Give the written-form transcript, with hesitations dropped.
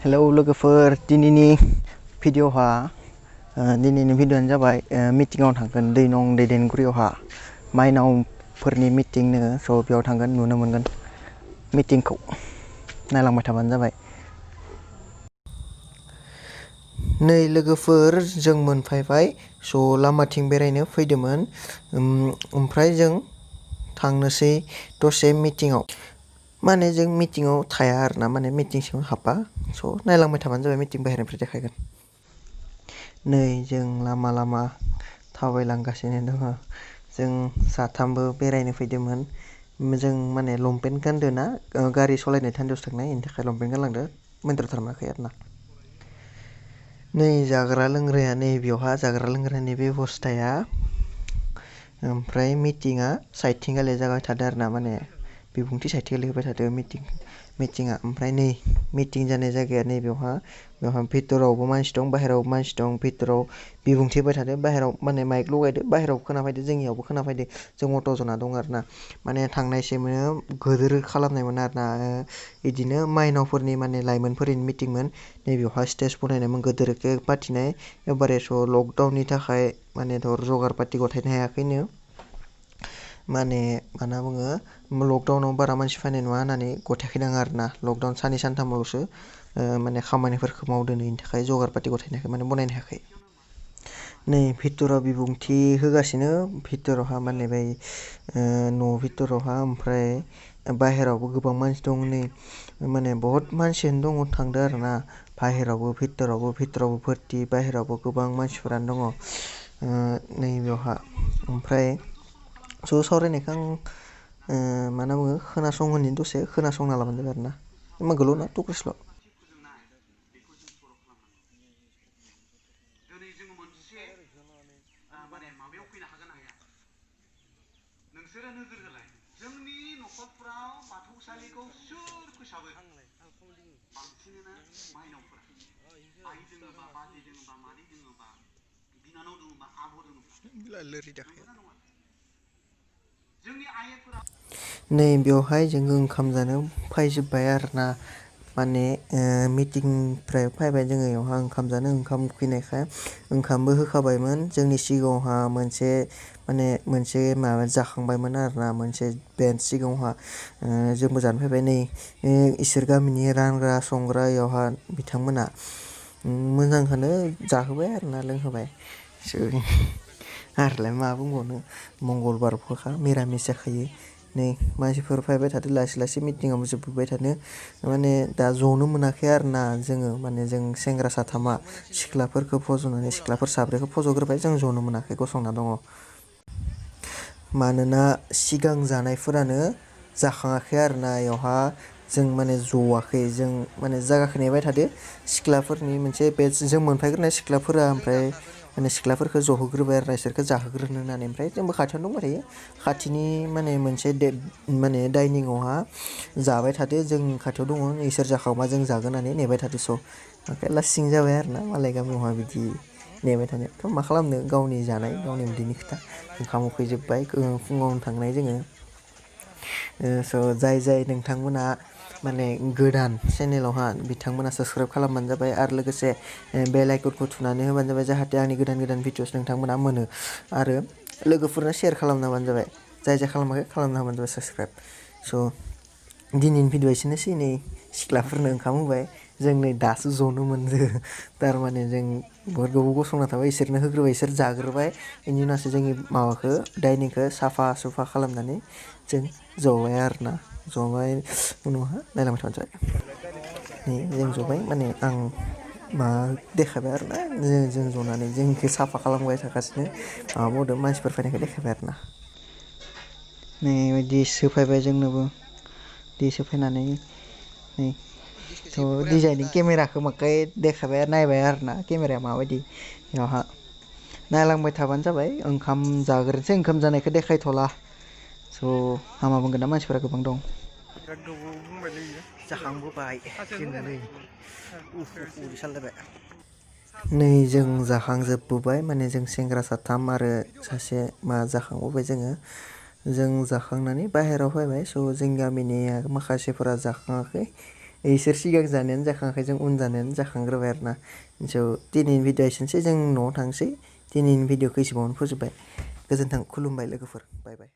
Hello लोगोफोर दिनैनि भिडिअ'हा दिनैनि भिडिअ'आनो जाबाय मिटिङाव थांगोन दैनं दैदेनगुरियावहा माइनावफोरनि मिटिंनो स' बेयाव थांगोन नुनो मोनगोन मिटिंखौ नायलांबाय थाबानो जाबाय। नै लोगोफोर जों मोनफैबाय स' लामाथिं बेरायनो फैदोंमोन ओमफ्राय जों थांनोसै दसे मिटिङाव माने जों मिटिङाव थाया आरोना माने मिटिं सिङाव हाबा स' नायलांबाय थाबानो जाबाय मिटिं बाहेरनिफ्राय देखायगोन। नै जों लामा थाबायलांगासिनो दङ जों साथामबो बेरायनो फैदोंमोन जों माने लंपेन्ट गानदों ना गारि सालायनाय थान्दैयावसो थांनाय बेनि थाखाय लंपेन्ट गानलांदो मेन्ट्राव थांनाखै आरोना। नै जाग्रा लोंग्राया नै बेयावहा जाग्रा लोंग्रानि बेबस्थाया ओमफ्राय मिटिङा साइडथिंगाले जाबाय थादों आरोना माने बिबुंथि साइडथिंगाले होबाय थादों मिटिङा ओमफ्राय नै मिटिं जानाय जायगाया नै बेवहा भितरावबो मानसि दं बाहेरायावबो मानसि दं भितराव बिबुंथि होबाय थादों बाहेरायाव माने माइक लगायदो बाहेरायाव खोनाफैदो जोंनियावबो खोनाफैदो जों अट' जना दं आरोना माने थांनायसिमनो गोदोर खालामनायमोन आरोना बिदिनो माइनावफोरनि माने लाइमोनफोरनि मिटिंमोन नैबेयावहा स्टेज बनायनायमोन गोदोरखे फाथिनाय एबारे स' लकडाउननि थाखाय माने धर जगार पाति गथायनो हायाखैनो माने मा होनना बुङो लकडाउनाव बारा मानसि फैनाय नङा होननानै गथायाखै नाङा आरोना लकडाउन साननै सानथामावल'सो माने खामानिफोरखौ मावदों बेनि थाखाय जगार पाति गथायनो हायाखै माने बनायनो हायाखै। नै भितराव बिबुंथि होगासिनो भितरावहा माने बै न' भितरावहा ओमफ्राय बाहेरावबो गोबां मानसि दं नै माने बहुद मानसियानो दङ थांदों आरोना बाहेरावबो भितरावबो भर्ति बाहेरावबो गोबां मानसिफोरानो दङ नै बेयावहा ओमफ्राय ज' सावरायनायखौ आं मा होनना बुङो खोनासंहोनि दसे खोनासंना लाबानो जाबाय आरोना इमानखौल' ना टुक्रिसल'। दिनै जोङो मोनसे माने माबायाव फैनो हागोन ना हाया नोंसोरो नोजोर होलाय जोंनि न'खरफ्राव बाथौसालिखौ सोर फोसाबो बांसिनानो माइनावफोरा आइ दोङोबा बाजै दोङोबा मादै दोङोबा बिनानाव दोङोबा आब' दोङोबा नंगौना नङा जोंनि आइफोरा नै बेवहाय जोङो ओंखाम जानो फैजोब्बाय आरोना माने मिटिंनिफ्राय फैबाय जोङो बेयावहा ओंखाम जानो ओंखाम उखैनायखाय ओंखामबो होखाबायमोन जोंनि सिगाङावहा मोनसे माबा जाखांबायमोन आरोना मोनसे बेन्स सिगाङावहा जोंबो जानो फैबाय नै इसोर गामिनि रानग्रा संग्रा बेयावहा बिथांमोना मोजांखौनो जाहोबाय आरोना लोंहोबाय आरोलाय मा बुंबावनो मंगलबारफोरखा मिरामिस जाखायो नै मानसिफोर फैबाय थादो लासै लासै मिटिङाबो जोबबोबाय थादो माने दा जनो मोनाखै आरोना जोङो माने जों सेंग्रा साथामा सिख्लाफोरखौ फज'नानै सिख्लाफोर साब्रैखौ फज'ग्रोबाय जों जनो मोनाखै गसंना दङ मानोना सिगां जानायफोरानो जाखाङाखै आरोना बेयावहा जों माने जवाखै जों माने जायगाखौ नेबाय थादो सिख्लाफोरनि मोनसे बेटस जों मोनफैग्रोनाय सिख्लाफोरा ओमफ्राय माने सिख्लाफोरखौ जहोग्रोबाय आरो इसोरखौ जाहोग्रोनो होननानै ओमफ्राय जोंबो खाथियावनो दंबाय थायो खाथिनि माने मोनसे माने डाइनिंआवहा जाबाय थादो जों खाथियाव दङ इसोर जाखांबा जों जागोन होननानै नेबाय थादो स' ओमफ्राय लासिं जाबाय आरोना मालाय गामियावहा बिदि नेबाय थानायाथ' मा खालामनो गावनि जानाय गावनि उदैनि खोथा ओंखाम उखैजोब्बाय फुङावनो थांनाय जोङो स' जाय नोंथांमोना माने गोदान चेनेलावहा बिथांमोना साबसक्राइब खालामबानो जाबाय आरो लोगोसे बेल आइकनखौ थुनानै होबानो जाबाय जाहाथे आंनि गोदान भिडिअस नोंथांमोना मोनो आरो लोगोफोरनो सेयार खालामना होबानो जाबाय जाय खालामाखै खालामना होबानो जाबाय साबसक्राइब स' दिनैनि भिडिअ एसेनोसै नै सिख्लाफोरनो ओंखाम होबाय जों नै दासो जनो मोनदो थारमाने जों बहुद गोबाव गसंना थाबाय इसोरनो होग्रोबाय इसोर जाग्रोबाय बेनि उनावसो जोंनि माबाखौ डाइनिंखौ साफा सुफा खालामनानै जों जबाय आरोना जबाय उनावहा नायलांबाय थाबानो जाबाय नै जों जबाय माने आं मा देखायबाय आरोना जों जनानै जोंखौ साफा खालामबाय थागासिनो माबा मावदों मानसिफोर फैनायखौ देखायबाय आरोना नै दिससो फैबाय जोंनोबो दिस होफैनानै नै थ' डिजाइनिं केमेराखौ माखै देखायबाय नायबाय आरोना केमेराया माबायदि बेयावहा नायलांबाय थाबानो जाबाय ओंखाम जाग्रोनोसै ओंखाम जानायखौ देखायथ'ला स' हामा बुंगोन ना मानसिफोरा गोबां दं बिराद गोबाव बुंबायलै इयो जाखांबोबाय जोङो नै उदै सालायबाय नै जों जाखांजोबबोबाय माने जों सेंग्रा साथाम आरो सासे मा जाखांबोबाय जों जाखांनानै बाहेरायाव फैबाय स' जोंनि गामिनि माखासेफोरा जाखाङाखै इसोर सिगां जानायानो जाखाङाखै जों उन जानायानो जाखांग्रोबाय आरोना स' दिनैनि भिडिअ'आ एसेनोसै जों न'आव थांसै दिनैनि भिडिअ'खौ एसेबाङावनो फोजोब्बाय गोजोन्थों खुलुमबाय लोगोफोर बाय बाय